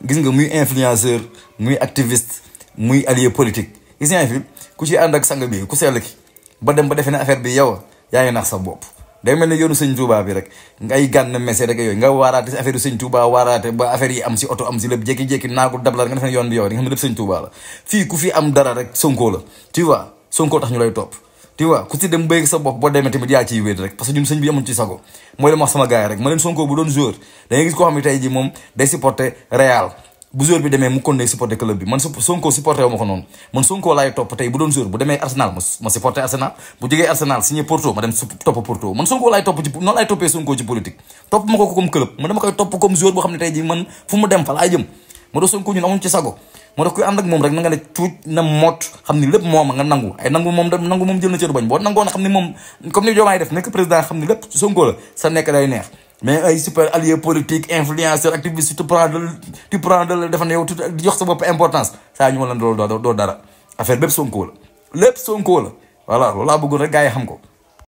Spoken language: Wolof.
gis nga muy influenceur muy activiste muy allié politique gis nga fi ku ci ànd ak sang bi ku sell ki ba dem ba defee ne affaire bi yow yaa ngi nax sa bopp. day mel ne yoonu sëñ Touba bi rek ngay gànn messé rek yooyu nga waaraate si affaire yu sëñ Touba waaraate ba affaire yi am si oto am si lépp jékki-jékki naagu dabla nga def ne yoon bi yow di nga xam ne lépp sëñ Touba la fii ku fi am dara rek Sonko la tu vois Sonko tax ñu lay topp tu vois ku si dem béy sa bopp boo demee tamit yaa ciy wéet rek parce que ñun sëñ bi amuñ ci sago mooy la ma wax sama gars yi rek ma leen Sonko bu doon joueur da ngay gis koo xam ne tey ji moom day supporter Real bu joueur bi demee mu kon ne supporter club bi man Sonko supporter wu ma ko noonu man Sonko laay topp tey bu doon joueur bu demee Arsenal ma supporter Arsenal bu jógee Arsenal signé Porto ma dem topp Porto man Sonko laay topp ci noonu laay toppee Sonko ci politique topp ma ko comme club man dama koy topp comme joueur boo xam ne tey ji man fu mu dem fa laay jëm moo tax Sonko ñun amuñ ci sago moo tax kuy ànd ak moom rek na nga ne tuuj na mot xam ni lépp moom nga nangu ay nangu moom jël na cëru bañ boo nangoo na xam ni moom comme ni Diomaye def nekk président xam ni lépp Sonko la sa nekk day neex mais ay super allié politique influenceur activiste tu prends de defa ne yow di jox sa bopp importance saa ñu ma la doo dara affaire lépp Sonko la voilà loolu laa bëggoon rek gars yi xam ko